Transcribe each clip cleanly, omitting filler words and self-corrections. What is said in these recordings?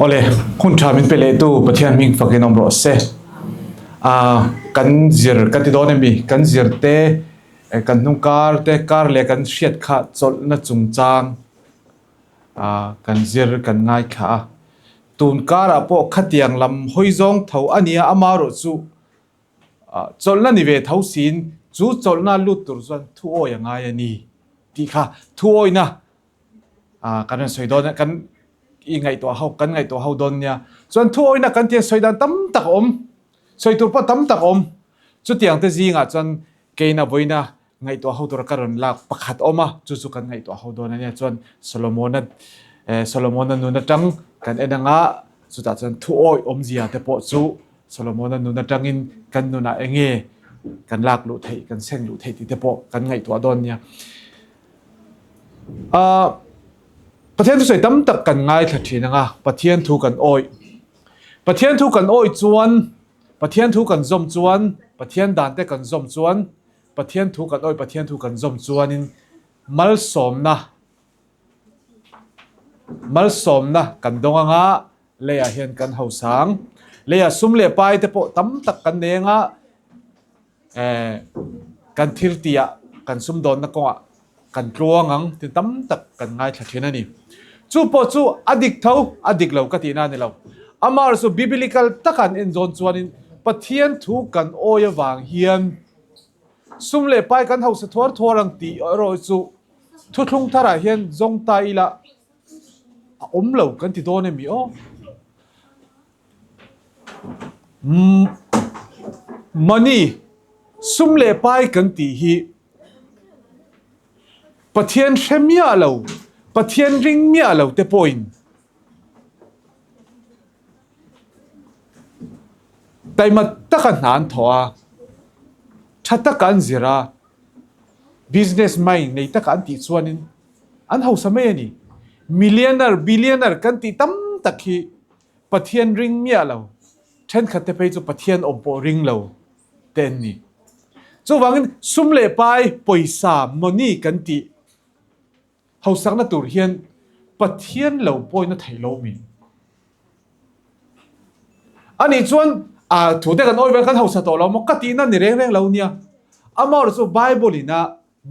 Awle, hun tha min pe lehtu Pathian hming fakin awm rawh se. Ah, kan zir ka ti dawn emi? Kan zir te, kan hnung kar te, kar leh kan hriat kha chawlhna chungchang ah kan zir kan ngaithla a. Tun karah pawh khatiang lam hawi zawng tho a nia, amaherawhchu Chawlhna ni ve tho siin chu chawlhna lut tur chuan thuawi a ngai a ni tih kha thuawina kan rawn sawi dawn a, kan i ngaihtuah ho kan ngaihtuah ho dawn nia. Chuan thuawina kan tih sawi dan tam tak a awm, sawi tur pawh tam tak a awm. Chutiang te zingah chuan keina vawiina ngaihtuah ho tura ka rawn lak pakhat awm a, chu chu kan ngaihtuah ho dawn a nia. Chuan Solomona eh Solomona nun atang kan en anga chutah chuan thu awih awmzia te pawh chu Solomona nun atangin kan nunah eng nge kan lak luh theih, kan seng luh theih tih te pawh kan ngaihtuah dawn nia. Ah Pathian thusawi tam tak kan ngaithla thin anga Pathian thu kan awih. Pathian thu kan awih chuan Pathian thu kan zawm chuan Pathian dan te kan zawm chuan Pathian thu kan awih, Pathian thu kan zawm chuanin malsawmna, malsawmna kan dawng anga leiah hian kan hosang. Leiah sum leh pai te pawh tam tak kan nei anga eh kan thil tihah kan sumdawnna kawngah kan tluang ang ti tam tak kan ngaithla thin a ni. Chu pawh chu a dik tho, a dik lo ka tihna a ni lo. Amaherawhchu biblical taka an en zawn chuanin Pathian thu kan awih avang hian sum leh pai kan hausa thuar thuar ang tih erawh chu thuthlung tharah hian zawng ta ila a awm lo kan ti dawn emi aw? Money, sum leh pai kan tih hi Pathian hre miah lo, Pathian ring miah lo te pawhin taima taka hna an thawh a, tha taka an zir a, business mind nei taka an tih chuanin an hausa mai a ni. Millionaire, billionaire kan tih tam tak hi Pathian ring miah lo, thenkhat te phei chu Pathian awm pawh ring lo te an ni. Chuvangin sum leh pai, pawisa, money kan tih hausakna tur hian Pathian lo pawina thei lo mi. Anih chuan a thu te kan awi vel kan hausa tawh lo maw ka tihna ni reng reng lo nia. Amaherawhchu chu Bible ina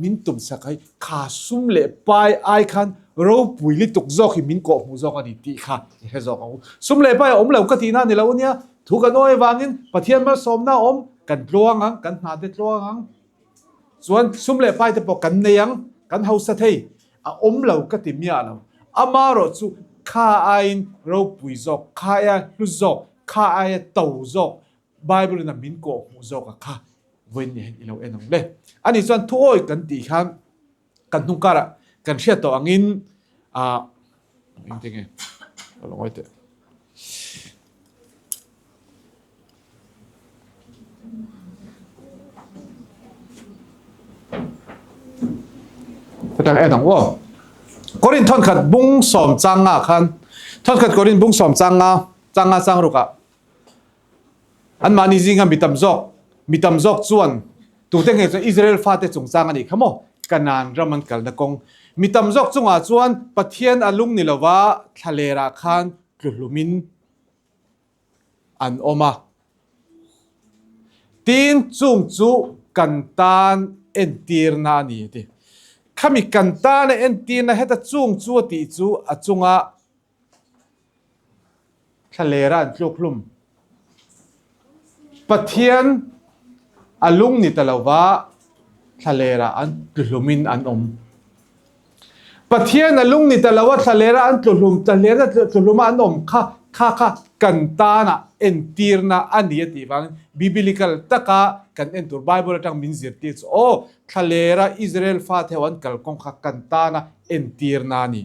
Min tumsak ai kha sum leh pai ai khan ropui lutuk zawk hi min kawhhmuh zawk a ni tih kha i hre zawk ang u. Sum leh pai a awm lo ka tihna a ni lo ania, thu kan awi avangin Pathian malsawmna a awm, kan tluang ang, kan hna te tluang ang, chuan sum leh pai te pawh kan nei ang, kan hausa thei, a awm lo ka ti miah lo. Amaherawh chu kha aiin ropui zawk, kha aia hlu zawk, kha aia to zawk Bible in a min kawhhmuh zawk a kha vawiin ni hian i lo en ang le. Ani chuan thuawi kan tih khan kan hnung karah kan hriat tawh angin ah engte nge ka lo ngawi teh. Ka en ang aw. Korin thawnkhat bung sawm chang nga khan thawnkhat Korin bung sawm chang nga chang nga chang rukah Anmahni zinga mi tam zawk, mi tam zawk chuan tute nge chuan Israel fate chungchang a nih kha maw? Kanaan ram an kalna kawng. Mi tam zawk chungah chuan Pathian a lung ni lova thlalerah khan tluhlumin an awm a. Tin, chung chu kan tan entirna a ni a ti. Khami kan tana entirna heta chung chu a tih chu a chunga Thlalera an tluk hlum. Pathian a lung ni ta lova thlalera an tluhlumin an awm. Pathian a lung ni ta lova thlalera an tluhlum, thlalera tluhluma an awm kha kha kha kan tana entirna a ni a tih vangin biblical taka kan en tur Bible atang min zirtir chu aw thlalera Israel fate ho an kalkawng kha kan tana entirna a ni.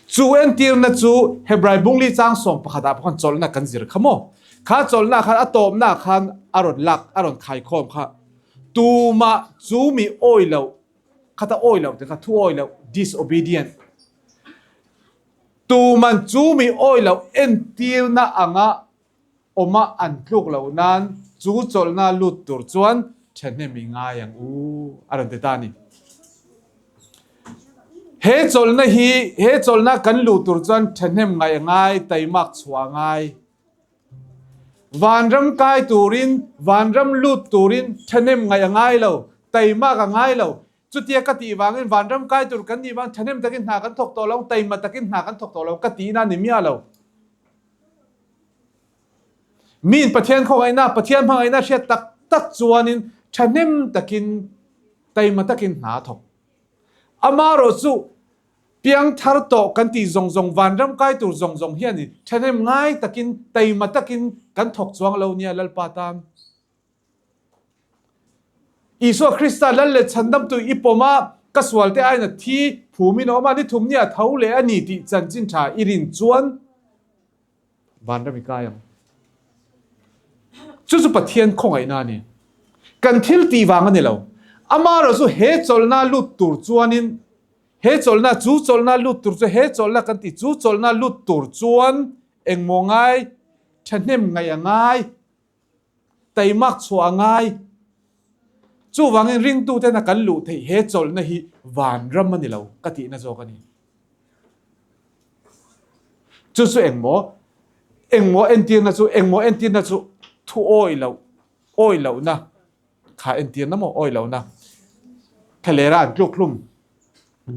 Chu entirna chu Hebrai bungli chang sawm pakhatah pawh khan chawlhna kan zir kha maw? Kha chawlhna khan a tawpna khan a rawn lak, a rawn khaikhawm kha. Tumah chu mi awi loh, khata awi loh te kha thu awi loh, disobedient. Tuman chu mi awi loh entirna anga awma an tluk loh nan chu chawlhna lut tur chuan thahnem i ngai ang u, a rawn ti ta a ni. He chawlhna hi, he chawlhna kan luh tur chuan thahnem ngaih a ngai, taimak chhuah a ngai. Vanram kai turin, vanram lut turin thahnem ngaih a ngai lo, taimak a ngai lo. Chutia ka tih vangin vanram kai tur kan nih vang thahnem takin hna kan thawk tawh lo, taima takin hna kan thawk tawh lo ka tihna a ni miah lo. Miin Pathian khawngaihna, Pathian hmangaihna hriat tak tak chuanin thahnem takin, taima takin hna a thawk. Amaherawh chu piangthar tawh kan tih zawng zawng, vanram kai tur zawng zawng hianin thahnem ngai takin, taima takin kan thawk chuang lo nia Lalpa tan. Isua Krista Lal leh Chhandamtu i pawm a, ka sualte aiin a thi phumin a awm a, ni thum nia tho leh a ni tih chanchin tha i rin chuan vanram i kai ang. Chu chu Pathian khawngaihna a ni. Kan thil tih vang a ni lo. Amaherawh chu he chawlhna lut tur chuanin, he chawlhna, chu chawlhna lut tur chu he chawlhna kan tih, chu chawlhna lut tur chuan engmaw ngai, thahnem ngaih a ngai, taimak chhuah a ngai. Chuvangin ringtutena kan luh theih he chawlhna hi vanram a ni lo ka tihna zawk a ni. Chu chu engmaw? Engmaw entirna chu? Engmaw entirna chu thu awi loh, awi lohna kha entirna maw? Awi lohna. Thlalera an tluk hlum,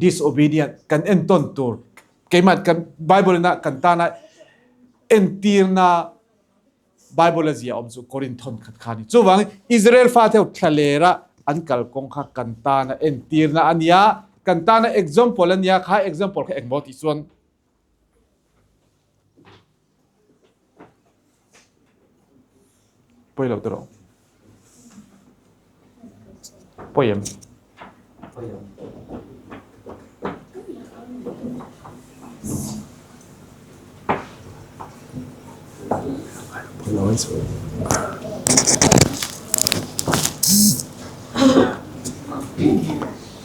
disobedient, kan entawn tur, keimah kan Bible ina kan tana entirna Bible a zia awm chu Korinth thawn khat kha a ni. Chuvangin Israel fate ho thlalera an kal kawng kha kan tana entirna a nia, kan tana example a nia, kha example kha engmaw tih chuan pawi lo tawh. Pawi em?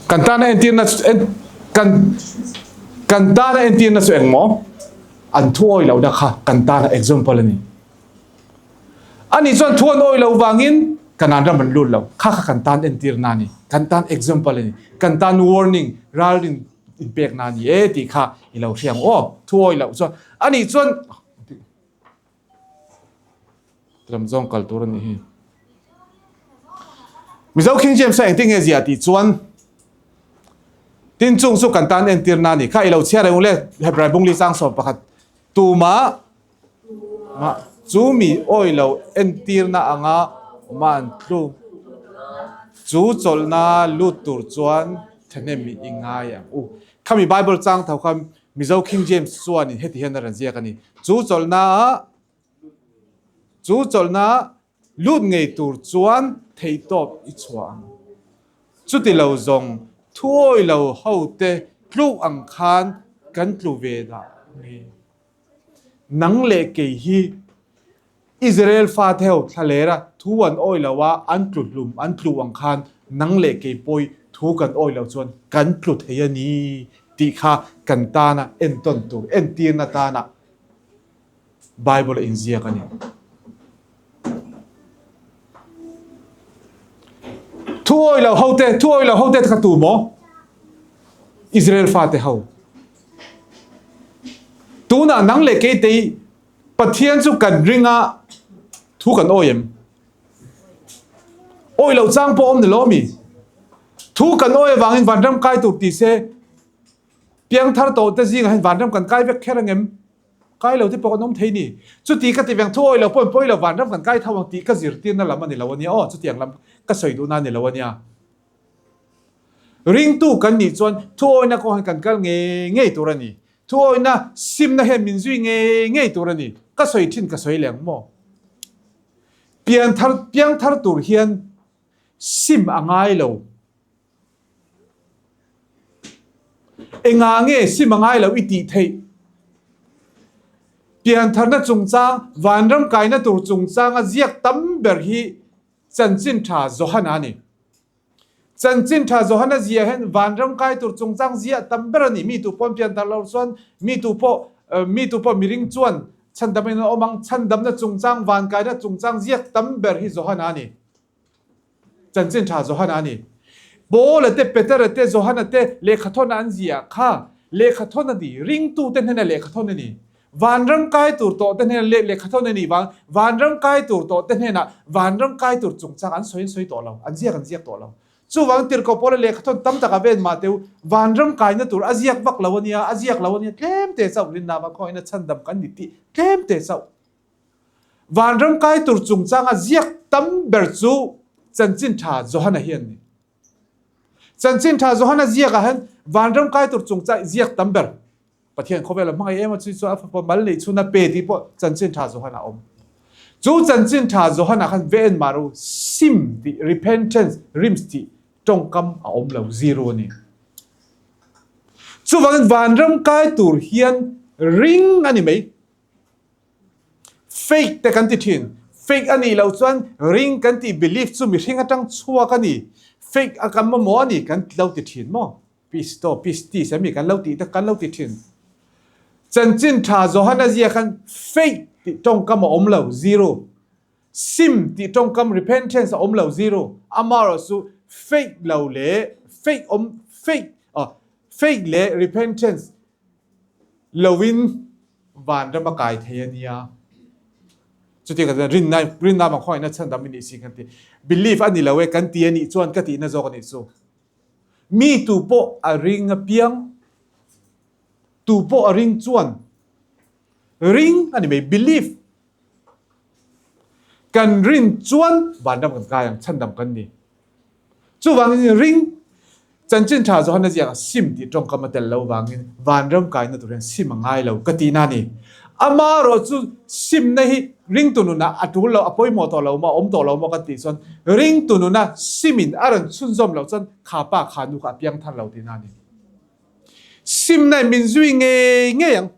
Kan tana entirna kan kan tana entirna chu engmaw? An thu awi lohna kha kan tana example a ni. Ani chuan thu an awih loh vangin Kanaan ram an lut lo. Kha kha kan tan entirna a ni. Kan tan example a ni. Kan tan warning, ralrin inpekna a ni e tih kha i lo hria ang aw. Thu awih loh chuan ani chuan lam zawng kal tur a nih hi. Mizo King James a engtin nge zia tih chuan tin chung chu kan tan entirna a ni. Kha i lo chhiar eng ule Hebrai bungli chang 11 tumah Mah chu mi awi lo entirna anga awma an tlu. Chu chawlhna lut tur chuan thahnem i ngai ang u. Khami Bible chang tho kha Mizo King James chuanin heti hian a rawn ziak a ni. Chu chawlhna chu chawlhna lut ngei tur chuan theihtawp i chhuah ang. Chuti lo zawng thuawi lo hote tluk ang khan kan tlu ve dah nge? Nang leh kei hi Israel fate ho thlalera thu an awi lo a, an tlu hlum, an tlu ang khan nang leh kei pawi thu kan awi loh chuan kan tlu thei a ni tih kha kan tana entawn tur, entirna tana Bible a inziak a ni. Thu awi lo hote, thu awi lo hote kha tu maw? Israel fate ho. Tunah nang leh kei te hi Pathian chu kan ring a, thu kan awi em? Awi lo chang pawh awm ni lo mi? Thu kan awi avangin vanram kai tur ti se, piangthar tawh te zingah hian vanram kan kai vek kher angem? Kai lo te pawh kan awm thei ni. Chuti ka ti veng thu awi lo pawh in pawi lo vanram kan kai tho ang tih ka zirtirna lam a ni lo a nia aw, chutiang lam ka sawi duhna a ni lo a nia. Ringtu kan nih chuan thu awina kawng hian kan kal ngei ngei tur a ni. Thu awina simna hian min zui ngei ngei tur a ni. Ka sawi thin ka sawi leh ang maw? Pianthar piangthar tur hian sim a ngai lo. Engah nge sim a ngai lo i tih theih? Piantharna chungchang, vanram kaina tur chungchanga ziak tam ber hi Chanchin Tha Johana a ni. Chanchin Tha Johana zia hian vanram kai tur chungchang ziah tam ber a ni. Mi tu pawh an pianthar lo chuan mi tu pawh mi tu pawh miring chuan chhandam in an awm ang. Chhandamna chungchang, van kaina chungchang ziak tam ber hi Johana a ni. Chanchin Tha Johana a ni. Paula te, Petera te, Johana te lehkhathawn an ziah kha lehkhathawn a ni, ringtute hnena lehkhathawn a ni. Vanram kai tur tawhte hnena lehkhathawn a nih vang, vanram kai tur tawhte hnenah vanram kai tur chungchang an sawi an sawi tawh lo, an ziak an ziak tawh lo. Chuvang tirhkoh Paula lehkhathawn tam tak a ven mah teu, vanram kaina tur a ziak vak lo a nia, a ziak lo a nia, tlem te chauh rinna vang khawngaihna chhandam kan ni tih tlem te chauh. Vanram kai tur chungchanga ziak tam ber chu Chanchin Tha Johana hi an ni. Chanchin Tha Johana ziakah hian vanram kai tur chungchang ziak tam ber Pathian khawvel a hmangaih em a, chu chuan a fapa mal neih chhun a pe tih pawh Chanchin Tha Johana a awm. Chu Chanchin Tha Johana khan ve en mah ro sim tih, repentance, rims tih tawngkam a awm lo, zero a ni. Chuvangin vanram kai tur hian ring a ni mai. Fake te kan ti thin. Fake a nih loh chuan ring kan tih belief chu mihring atang chhuak a ni. Fake a kan mamawh a ni kan lo ti thin maw? Pisto, pistis a mi kan lo tih te kan lo ti thin. Chanchin tha Johana zia khan fake tih tawngkam a awm lo, zero. Sim tih tawngkam repentance a awm lo, zero. Amaherawh chu fake lo leh fake awm fake fake leh repentance loin vanram a kai thei a nia. Chuti ka chuan rinna rinna vang khawngaihna chhandam i nih si kan ti. Belief a ni lo e kan ti a nih chuan ka tihna zawk a nih chu. Mi tu pawh a ring apiang, tu pawh a ring chuan ring a ni mai, belief. Kan rin chuan vanram kan kai ang, chhandam kan ni. Chuvangin ring chanchin tha Johana ziak ah sim tih tawngkam a tel lo vangin vanram kaina tur hian sim a ngai lo ka tihna a ni. Amaherawh chu simna hi ringtu nunah a tul lo, a pawimawh tawh lo maw, a awm tawh lo maw ka tih chuan ringtu nuna simin a rawn chhunzawm loh chuan kha pa kha nu kha a piang thar lo tihna a ni. Simna in min zui ngei ngei ang.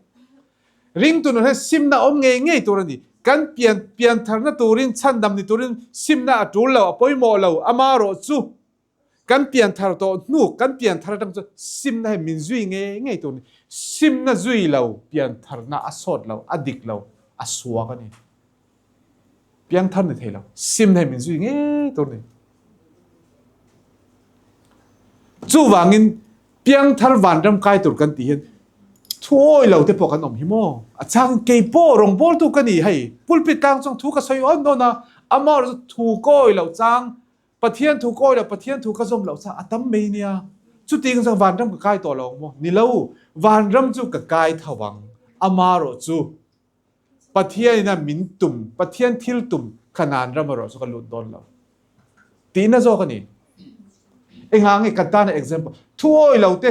Ringtu nun hian simna awm ngei ngei tur a ni. Kan pian piantharna turin, chhandam ni turin simna a tul lo, a pawimawh lo. Amaherawh chu kan pianthar tawh hnu, kan pianthar atang chuan simna hi min zui ngei ngei tur a ni. Simna zui lo piantharna a sawt lo, a dik lo, a suak a ni. Piangthar ni thei lo. Simna hi min zui ngei tur a ni. Chuvangin piangthar vanram kai tur kan tih hian thuawi lo te pawh kan awm hi maw? A chang kei pawh rawngbawltu ka ni hei pulpit tlang chuan thu ka sawi awn awn a, amah erawh chu thu ka awi loh chang, Pathian thu ka awi loh, Pathian thu ka zawm loh chang a tam mai nia. Chutiang chuan vanram ka kai tawh lo ang maw? Ni lo, vanram chu ka kai tho ang, amah erawh chu Pathian in a min tum, Pathian thil tum Kanaan ram erawh chu ka lut dawn lo. Tihna zawk a ni. Engah nge kan tana example, thuawi lo te,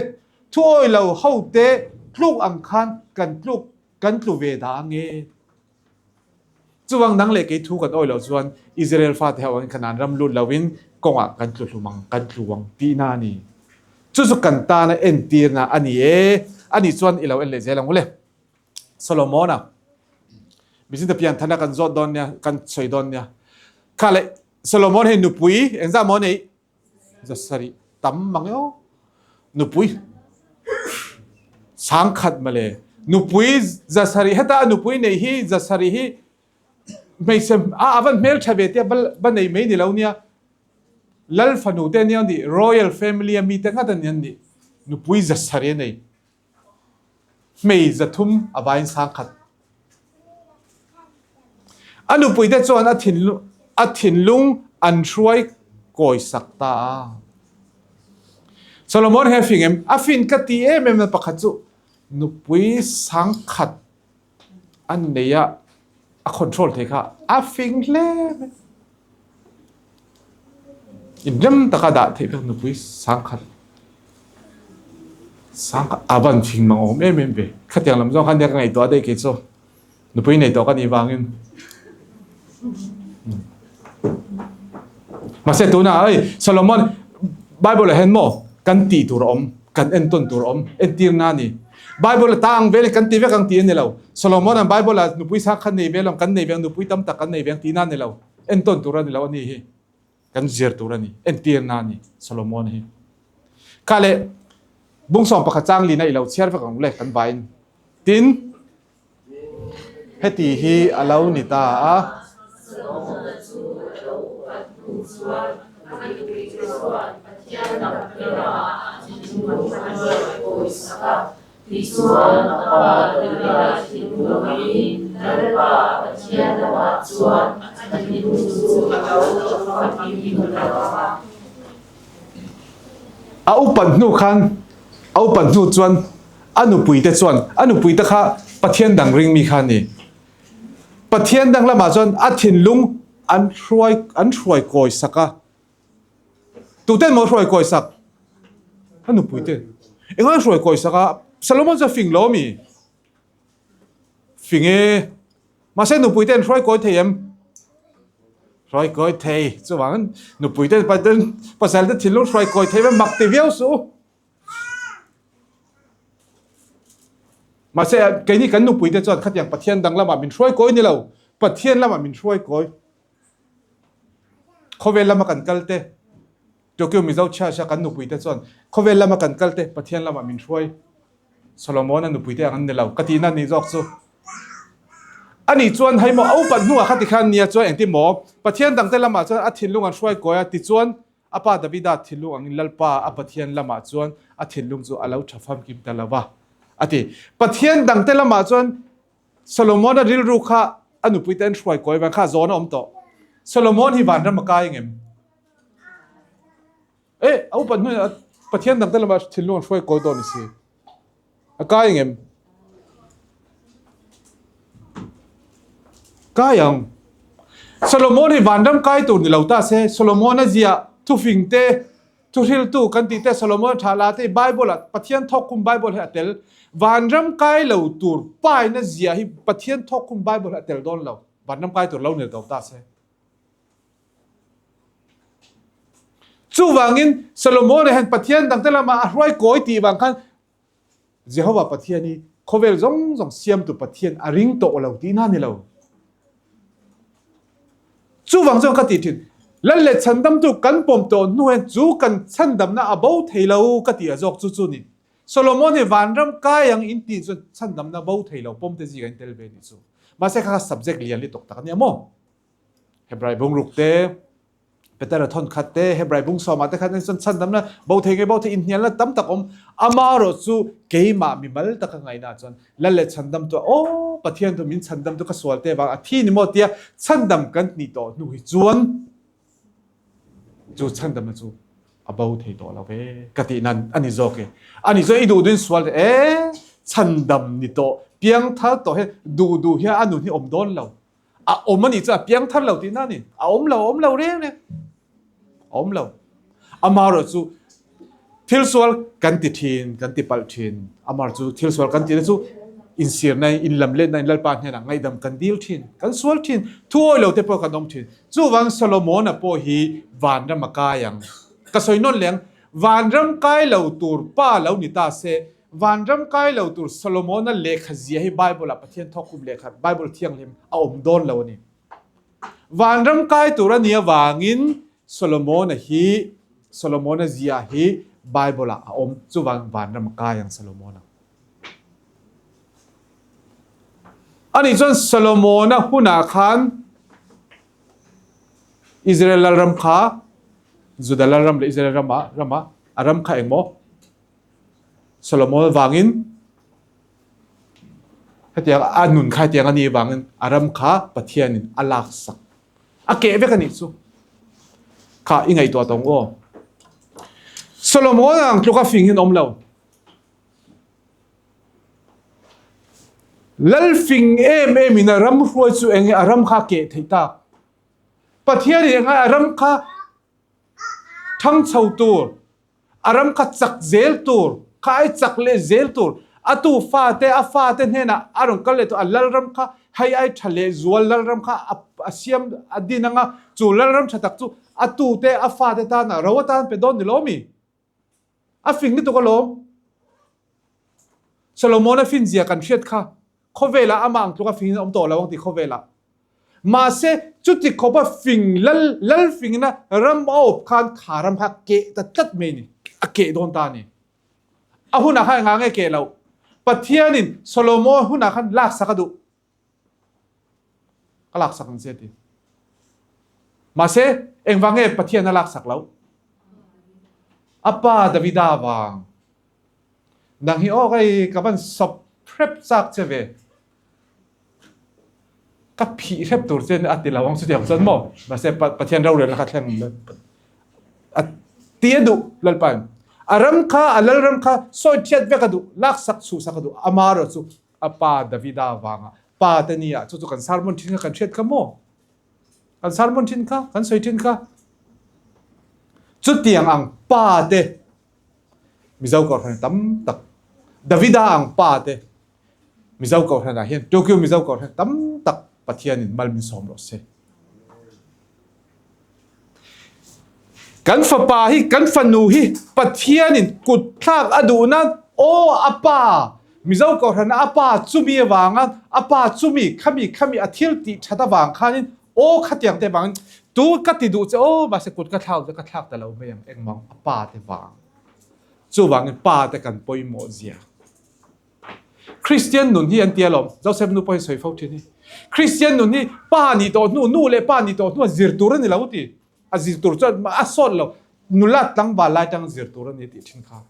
thuawi lo ho te tluk ang khan kan tluk, kan tlu ve dah ange. Chuvang nang leh kei thu kan awi loh chuan Israel fate ho angin Kanaan ram lut loin kawngah kan tlu hlum ang, kan tlu ang tihna a ni. Chu chu kan tana entirna a ni e. Anih chuan i lo en leh zel ang u le. Solomona Mizinta pianthana kan zawt dawn nia kan sawi dawn nia kha le Solomon hei nupui engzah maw nei zasarih tam mang eo nupui sangkhat male nupui zasarih heta nupui nei hi zasarih hi hmeichhe a avan hmel tha ve tia va nei mai ni lo nia lal fanu te nia ni royal family a mi te ngat an ni nupui zasarih nei Hmei 300 a vain 10,000. A nupuite chuan a a thinlung an hruai kawisak ta a. Solomon he fing em? A fin ka ti em em na pakhat chu nupui 10,000 an nei a, a control thei kha a fing hle mai. Inrem taka dah theih vek nupui 10,000 10,000 a van fing mang awm em em ve. Khatiang lam zawng kha nia ka ngaihtuah daih kei chu. Nupui nei tawh ka nih vangin. Mahse tunah hei Solomon Bible ah hian maw kan tih tur a awm, kan entawn tur a awm, entirna a ni. Bible a tang vel kan ti vek ang tih a ni lo. Solomon an Bible ah nupui sang kha nei vel ang kan nei ve ang nupui tam tak kan nei ve ang tihna a ni lo. Entawn tur a ni lo a ni hi. Kan zir tur a ni. Entirna a ni Solomon hi. Kha le bung 11 chang lina i lo chhiar vek ang le kan vain. Tin Heti hi a lo ni ta a. Solomona chu a lo upat hnu chuan a mipuite chuan Pathian. Pathian dangte lamah a thinlung a hruai kawi sak a. Tichuan, a pa Davida thinlung angin Lalpa a Pathian lamah chuan a thinlung chu a lo tha famkim lo va. A upat hnu khan, a upat hnu chuan a nupuite chuan, a nupuite kha Pathian dang ring mi kha a ni. Pathian dang lamah chuan a thinlung an hruai, an hruai kawi sak a. Tuten maw hruai kawi sak? A nupuite. Engai hruai kawi sak a? Solomon chu a fing lo mi? Fing e. Mahse nupuite an hruai kawi thei em? Hruai kawi thei. Chuvangin nupuite pasal te thinlung hruai kawi thei ve mak ti viau suh. Mahse keini kan nupuite chuan khatiang Pathian dang lamah min hruai kawi ni lo. Pathian lamah min hruai kawi. Khawvel lama kan kal te, Tokyo Mizo Church a kan nupuite chuan khawvel lama kan kal te Pathian lamah min hruai. Solomon-a nupuite ang an ni lo ka tihna nih zawk chu. Ani chuan hei maw a upat hnuah kha tikhan nia chuan engtin maw Pathian dangte lamah chuan a thinlung an hruai kawi a tichuan a pa Davida thinlung angin Lalpa a Pathian lamah chuan a thinlung chu a lo tha famkim ta lo va a ti. Pathian dangte lamah chuan Solomon-a rilru kha a nupuite an hruai kawi vang kha zawn a awm tawh. Solomon hi vanram a kai engem? E, a upat hnuin Pathian dangte lamah thinlung an hruai kawi dawn ni si. A kai engem? Kai ang. Solomon hi vanram kai tur ni lo ta se, Solomon-a ziah thufing te, Thuhriltu kan tih te Solomon tha la te Bible ah Pathian thawkkhum Bible hi a tel. Vanram kai lo tur paina zia hi Pathian thawkkhum Bible hi a tel dawn lo. Vanram kai tur lo nil to ta se. Chuvangin Solomon hian Pathian dangte lama a hruai kawi tih vang khan Jehovah Pathian hi khawvel zawng zawng siamtu Pathian a ring tawh lo tihna ni lo. Chuvang chuan ka tih thin, Lal leh chhandamtu kan pawm tawh hnu hian chu kan chhandamna a bo thei lo ka tih a zawk chu chu ni. Solomon hi vanram kai ang in tih chuan chhandamna bo thei lo pawm te zika in tel ve nih chu. Mahse kha kha subject lian li tawk tak a nia maw? Hebrai bungruk te. Petera thawn khat te, Hebrai bung sawmah te khan chuan chhandamna bo thei nge bo thei inhnialna tam tak awm. Amaherawh chu keimah mimal taka ngaihna chuan Lal leh chhandam chu aw Pathian chu min chhandam chu ka sual te vang a thi ni maw tia chhandam kan tih tawh hnu hi chuan chu chhandamna chu a bo thei tawh lo ve ka tih nan a ni zawk e. Ani chuan i duh duhin sual e chhandam ni tawh piangthar tawh hian duh duh hian a nun hi awm dawn lo. A awm a nih chuan a piang thar lo tihna a ni. A awm lo, a awm lo reng reng. A awm lo. Amaherawh chu thil sual kan ti thin, kan ti palh thin. Amaherawh chu thil sual kan tihna chu insirna in, inlamletna in Lalpa hnenah ngaihdam kan dil thin, kan sual thin. Thu awi lo te pawh kan awm thin. Chuvang Solomon-a pawh hi vanram a kai ang. Ka sawi nawn leh ang, vanram kai lo tur pa lo ni ta se, Vanram kai lo tur Solomona lehkha zia hi Bible ah Pathian thawkkhum lehkha Bible thianghlim a awm dawn lo a ni. Vanram kai tur a nih avangin Solomona hi Solomona zia hi Bible ah a awm chuvang vanram a kai ang Solomona. Ani chuan Solomona hunah khan Israel lalram kha Juda lalram leh Israel ramah ramah a ram kha engmaw Solomon vangin hetiang a nun kha hetiang a nih vangin a ram kha Pathianin a laksak a keh vek a nih chu kha i ngaihtuah tawng aw Solomon ang tluk a fing hin awm lo lal fing em em in a ram hruai chu enge a ram kha keh theih tak Pathian in enge a ram kha thang chho tur A ram kha chak zel tur, kha ai chak leh zel tur, a tu fate, a fate hnenah a rawn kal leh tur, a lalram kha hei ai tha leh zual lalram kha a siam a din anga, chu lalram tha tak chu a tute, a fate tana ro atan pe dawn ni lo mi? A fing lutuk alawm. Solomon-a finzia kan hriat kha khawvelah amah ang tluka fingin a awm tawh lo ang ti khawvelah. Mahse, chuti khawpa fing lal lal fingina ram a awp khan kha ram kha keh ta tlat mai ni, a keh dawn ta a ni. A hunah khan engah nge keh loh? Pathianin Solomon hunah khan laksak a duh. Ka laksak ang che ti. Mahse, engvang nge Pathian a laksak loh? A pa Davida vang. Nang hi aw hei ka van sawp hrep chak che ve. Ka phih hrep tur che a ti lo ang chutiang chuan maw? Mahse Pathian rorelna kha thleng a ti a duh Lalpain. A ram kha a lalram kha sawi thiat vek a duh, laksak chhuhsak a duh. Amaherawh chu a pa Davida vanga pa te nia chu chu kan sermon thin kha kan hriat kha maw? Kan sermon thin kha, kan sawi thin kha. Chutiang ang pa te Mizo Kohhran tam tak Davida ang pa te Mizo Kohhran ah hian Tokyo Mizo Kohhran tam tak Pathian in mal min sawm rawh se. Kan fapa hi kan fanu hi Pathian in kut thlak a duh nan aw a pa Mizo Kohhran a pa chumi avanga a pa chumi khami khami a thil tih that avang khanin aw khatiang te vangin tu ka ti duh che aw mahse kut ka thlak ka thlak ta lo mai ang engmang a pa te vang chuvangin pa te kan pawimawh zia Kristian nun hi an ti alawm Joseph nu pawh hi sawi fo thin hi Kristian nun hi pa nih tawh hnu nu leh pa nih tawh hnu a zir tur a ni lo ti a zir tur chuan a sawt lo nula tlangval lai tang zir tur a ni tih thin kha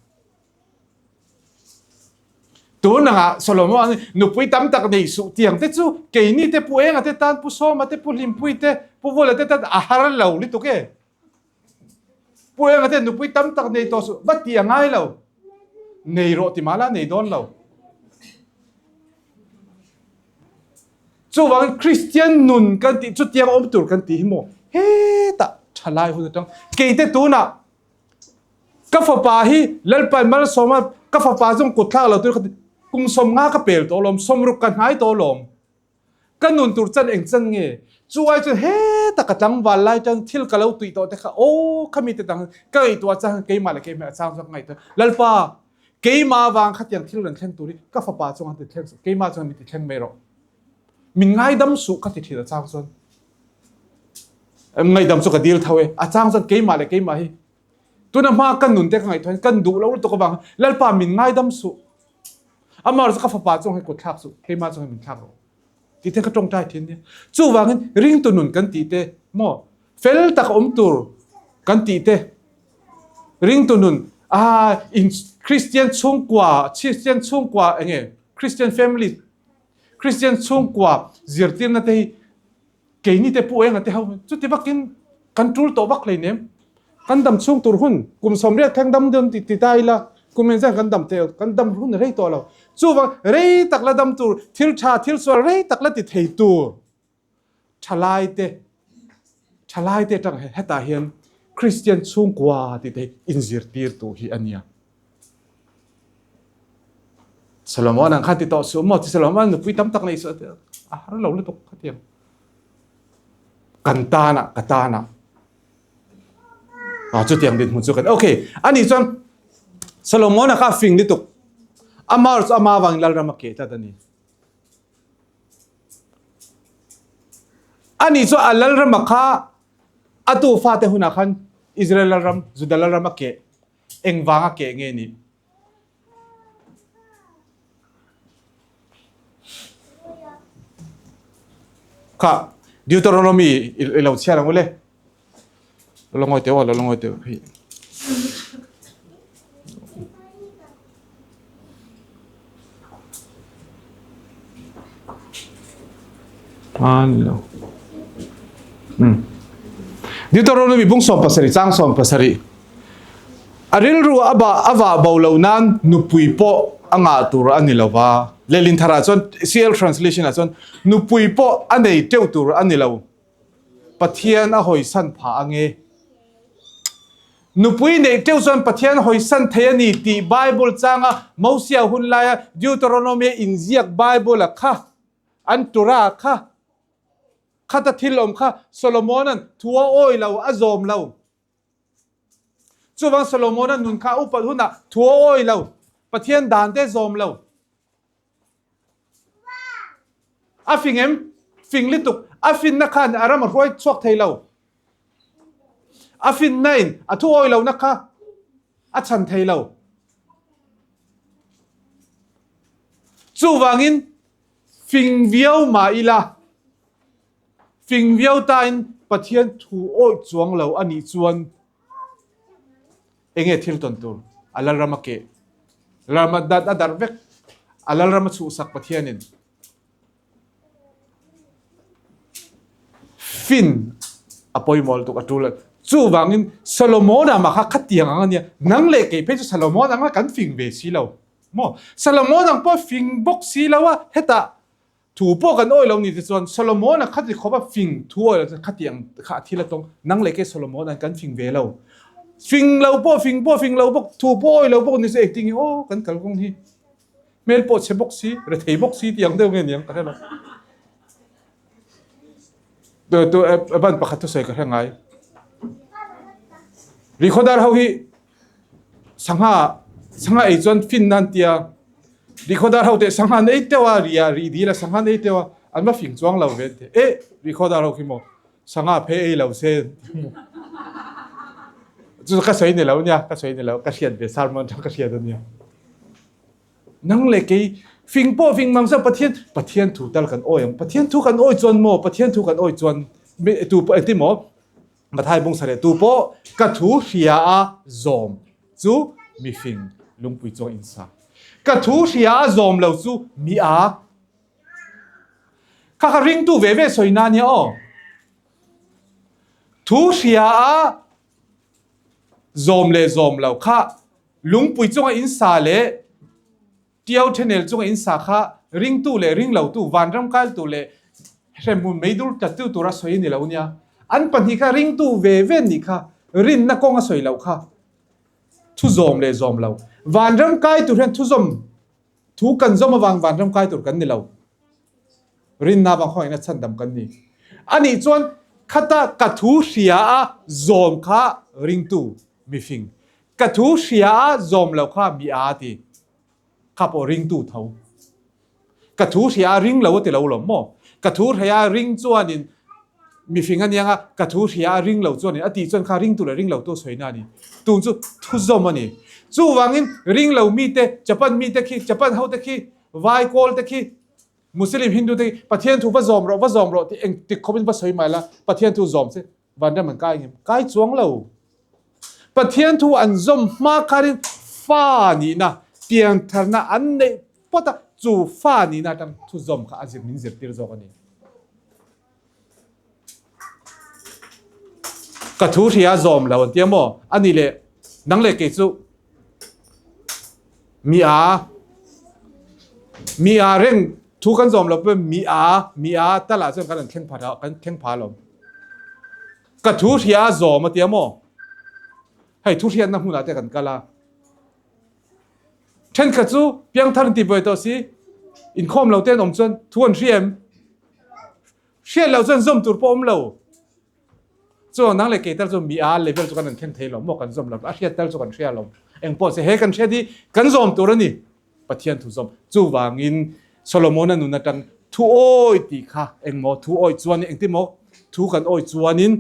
Tun anga Solomon nupui tam tak nei suh tiang te chu keini te Pu Enga te tan Pu Sawma te Pu Hlimpui te Pu Vula te tan a har lo lutuk e. Pu Enga te nupui tam tak nei tawh suh va ti a ngai lo. Nei rawh ti mah la nei dawn lo. Chuvangin Kristian nun kan tih chu tiang awm tur kan tih hi maw hetah thalai hun atang keite tunah Ka fapa hi Lalpan malsawma ka fapa zawng kut thlak lo tur ka ti kum 50 ka pel tawh lawm 60 ka hnai tawh lawm ka nun tur chan eng chan nge chu ai chuan heta ka tlangval lai tang thil ka lo tui tawh te kha aw khami te dang ka ngaihtuah chang keimah leh keimah a chang chuan ka ngaihtuah Lalpa keimah vang khatiang thil rawn thleng tur hi ka fapa chuan ti thleng suh keimah chuan mi ti thleng mai rawh min ngaidam suh ka ti thin a chang chuan Ngaihdam chu ka dil tho e. A chang chuan keimah leh keimah hi tuna hma kan nun te ka ngaihtuah hian kan duh lo lutuk avang Lalpa min ngaidam suh. Amah chu ka fapa chung hi kut thlak suh, keimah chung hi min thlak rawh. Tih te ka tawngtai thin nia. Chuvangin ringtu nun kan tih te maw fel tak awm tur kan tih te ringtu nun a in Christian chhungkua Christian chhungkua enge Christian family Christian chhungkua zirtirna te hi Keini te pu enga te ho chuti vakin kan tul tawh vak hleinem. Kan dam chhung tur hun kum 80 thleng dam dawn ti ta ila kum engzat kan dam thei kan dam hun rei tawh lo. Chuvang rei tak la dam tur thil tha thil sual rei tak la ti thei tur thalai te thalai te atang hetah hian Kristian chhungkua tih te hi inzirtir tur hi a nia. Solomon ang khan ti tawh suh maw? Solomon nupui tam tak nei suh a har lo lutuk khatiang. Kan tana ka tana. A chutiang dinhmun chu kan okay ani chuan Solomon a kha fing lutuk. Amar chu ama wang lalram a ke tlat ani. Ani chu a lalram a kha atu fate hunah khan Israel lalram Juda lalram a ke Engvanga keh nge nih? Kha Deuteronomy i lo chhiar ang u le. Lo ngawi teuh a, lo ngawi teuh hei. An lo. Deuteronomy bung 17 chang 17. A rilru a ba a vah bo lo nan nupui pawh a ngah tur a ni lo va. Lehlin tharah chuan CL translation ah chuan nupui pawh a nei teuh tur a ni lo. Pathian a hawisan phah ange. Nupui neih teuh chuan Pathian hawisan thei a ni tih Bible changa Mosia hun laia Deuteronomy inziak Bible a kha an Torah kha khata thil awm kha Solomona'n thu a awi lo a zawm lo. Chuvang Solomona'n nun kha a upat hunah thu a awi lo Pathian dan te zawm lo. A fing em? Fing lutuk. A finna khan a ram a hruai chhuak thei lo. A finna in a thu awi lohna kha a chhan thei lo. Chuvangin fing viau mah ila, fing viau tain Pathian thu awi chuang lo a nih chuan. Enge thil tawn tur? A lalram a keh. Lalram a dat a darh vek. A lalram a chhuhsak Pathianin. Fin a pawimawh lutuk a tul a. Chuvangin Solomona mah kha khatiang ang a nia. Nang leh kei phei chu Solomon ang a kan fing ve si lo. Maw? Solomon ang pawh fing bawk si lo a, hetah thu pawh kan awih lo ni te chuan Solomon a khati khawp a fing thu awih lo chuan khatiang kha a thil a tawng. Nang leh kei Solomon an kan fing ve lo. Fing lo pawh fing pawh fing lo bawk, thu pawh awih lo bawk ni chu engtin nge aw kan kalkawng hi. Hmel pawh chhe bawk si, rethei bawk si tih ang deuh nge niang ka hre lo. Tu tu ban pakhat thusawi ka hre ngai. Rikhodar ho hi sangha sangha ei chuan fin nan tia Rikhodar ho te sangha nei teuha ria ri dil a sangha nei teuha an va fing chuang lo ve te e Rikhodar ho khi maw sangha phe ei lo se chu ka sawi ni lo nia ka sawi ni lo ka hriat ve sermon tang ka hriat ania nang le kei fing pawh fing mang sa Pathian Pathian thu tal kan awi ang Pathian thu kan awi chuan maw Pathian thu kan awi chuan tu pawh engtin maw Mathai bung sareh tu pawh ka thu hria a zawm chu mi fing lungpui chuang in sa ka thu hria a zawm lo chu mi a Kha kha ringtu ve ve sawi na nia aw. Thu hria a zawm leh zawm lo kha lungpui chunga in sa leh tiau thenel chunga in sa kha ringtu leh ringlotu vanram kailtu leh hremhmun meidur tlattu tura sawi ni lo nia. An pahnih kha ringtu ve ve nih kha rinna kawng a sawi loh kha thu zawm leh zawm lo. Vanram kai tur hian thuzawm Thu kan zawm avang vanram kai tur kan ni lo. Rinna avang khawngaihna chhandam kan ni. Anih chuan khata ka thu hria a zawm kha ringtu mifing. Ka thu hria a zawm lo kha mi a ti. Kha pawh ringtu tho. Ka thu hria a ring lo a ti lo lawm maw? Ka thu hria a ring chuanin mifing a niang a, ka thu hria a ring lo chuanin a tih chuan kha ringtu leh ring lotu a sawi na a ni. Tun chu thuzawm a ni. Chuvangin ring lo mite, Japan mite khi, Japan hote khi, Vai kawl te khi, Muslim Hindu te khi Pathian thu va zawm rawh, va zawm rawh tih engtik khawpin va sawi mai la, Pathian thu zawm che vanram an kai ngem? Kai chuang lo. Pathian thu an zawm hma kharin fa nihna, piantharna an neih phawt a, chu fa nihna atang thu zawm kha a zir min zirtir zawk a ni. Ka thu hria zawm lo an tia maw? A ni leh nang leh kei chu mi a mi a reng thu kan zawm lo pawh mi a mi a talah chuan kan an thleng pha kan thleng pha lo. Ka thu hria zawm a tia maw? Hei thu hriatna hmunah te kan kal a. Thenkhat chu piangthar an ti buai tawh si, inkhawm lo te an awm chuan thu an hria em? Hriat loh chuan zawm tur pawh awm lo. Chuan nang leh kei tal chu mi a level chu kan an thleng thei lo maw kan zawm lo a hriat tal chu kan hria lo. Engpawh se he kan hriat hi kan zawm tur a ni. Pathian thu zawm. Chuvangin Solomona nun atang thu awi tih kha engmaw thu awi chuan engtin maw thu kan awi chuanin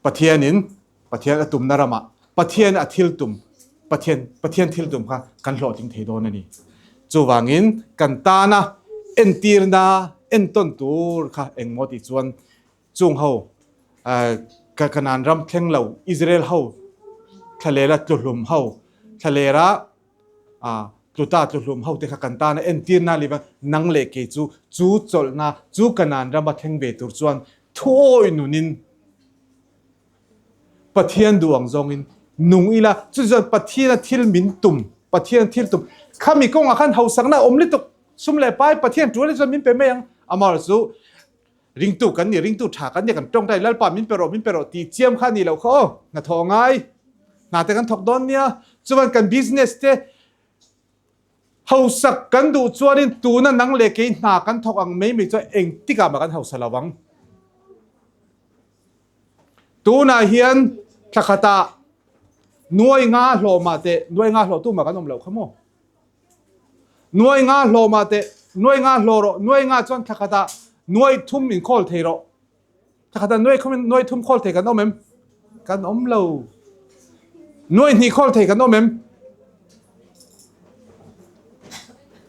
Pathianin Pathian a tumna ramah Pathian a thil tum Pathian Pathian thil tum kha kan hlawhtling thei dawn a ni. Chuvangin kan tana entirna entawn tur kha engmaw tih chuan chung ho Kanaan ram thleng lo Israel ho thlalela tluhlum ho thlalera A, tluta tluhlum hote kha kan tana entirna liva nang leh kei chu, chu chawlhna, chu Kanaan rama thleng ve tur chuan thuawi nunin Pathian duh ang zawngin nung ila, chu chuan Pathiana thil min tum, Pathian thil tum, khami kawngah khan hausakna a awm lutuk, sum leh pai Pathian tul anih chuan min pe mai ang, amaherawhchu ringtu kan ni, ringtu tha kan ni, kan tawngtai Lalpa min pe rawh, min pe rawh tih chiam kha a nih loh kha aw, hnathawh a ngai. Hna te kan thawk dawn nia, chuan kan business te hausak kan duh chuanin tuna nang leh kei hna kan thawk ang mai mai chuan engtikah mah kan hausa lo ang. Tunah hian thla khatah nuai nga hlawh mah teh, nuai nga hlawh tu mah kan awm loh kha maw? Nuai nga hlawh mah teh, nuai nga hlawh rawh, nuai nga chuan thla khatah nuai thum in khawl thei rawh. Thakhat ah nuai khum in nuai thum khawl thei kan awm em? Kan awm lo. Nuai hnih khawl thei kan awm em?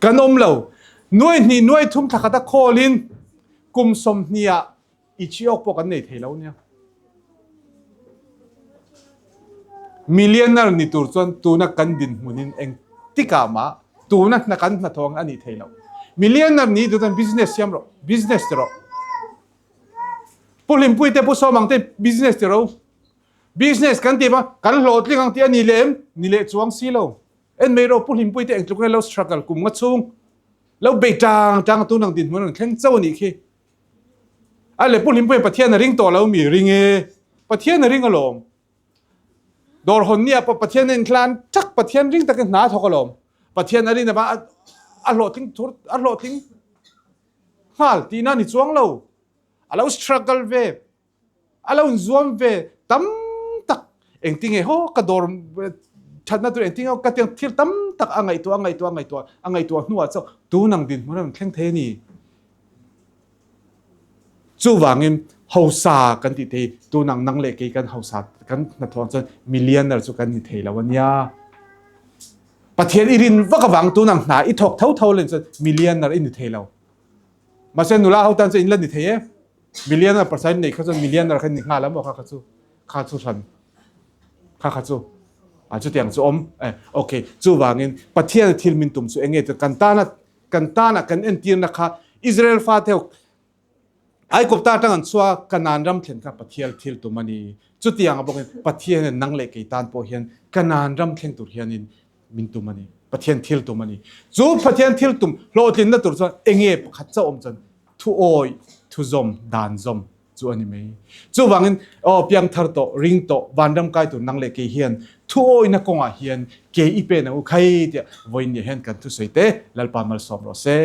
Kan awm lo. Nuai hnih nuai thum thakhat a khawl in kum 20 ah i chi awk pawh kan nei thei lo nia. Millionaire ni tur chuan tuna kan dinhmunin eng tikah mah tuna hna kan hnathawh ang a nih thei lo. Millionaire ni duh chuan business siam rawh, business ti rawh. Pu Hlimpui te Pu Sawmang te business ti ro. Business kan ti ma kan hlawhtling ang tih a ni leh em? Ni leh chuang si lo. En mai rawh Pu Hlimpui te eng tluk nge lo struggle kum nga chhung lo bei tang tang a tun ang dinhmun an thleng chauh a nih khi. A le Pu Hlimpui Pathian a ring tawh lo mi ring e. Pathian a ring alawm. Dawr hawn nia pawh Pathian a inhlan tak Pathian ring takin hna a thawk alawm. Pathian a rin ava a hlawhtling thur a hlawhtling nghal tihna ni chuang lo. A lo struggle ve a lo inzuam ve tam tak engtinge haw ka dawr thatna tur engtinge ka tiang thil tam tak a ngaihtuah a ngaihtuah a ngaihtuah a ngaihtuah hnuah chuan tun ang dinhmun a rawn thleng thei a ni. Chuvangin hausa kan tih thei tun ang nang leh kei kan hausa kan hnathawh ang chuan millionaire chu kan ni thei lo a nia. Pathian i rin vak avang tun ang hna i thawk tho tho len chuan millionaire i ni thei lo. Mahse nula ho tan chuan in la ni thei e. Millionaire pasal nei kha chuan millionaire kha ni nghal a maw kha kha chu kha chu hran kha kha chu a chutiang chu awm eh okay chuvangin Pathian thil min tum chu enge chu kan tana kan tana kan entirna kha Israel fa te Aikupta atang an chhuah a Kanaan ram thlen kha Pathian thil tum a ni. Chutiang a bawkin Pathian hian nang leh kei tan pawh hian Kanaan ram thleng tur hianin min tum a ni. Pathian thil tum a ni. Chu Pathian thil tum hlawhtlinna tur chuan enge pakhat chauh awm chuan thu awi, thu zawm, dan zawm chu a ni mai. Chuvangin aw piangthar tawh, ring tawh, vanram kai tur nang leh kei hian thu awina kawngah hian ke i pen ang u khai tiah vawiin nia hian kan thusawi te Lalpa malsawm rawh se.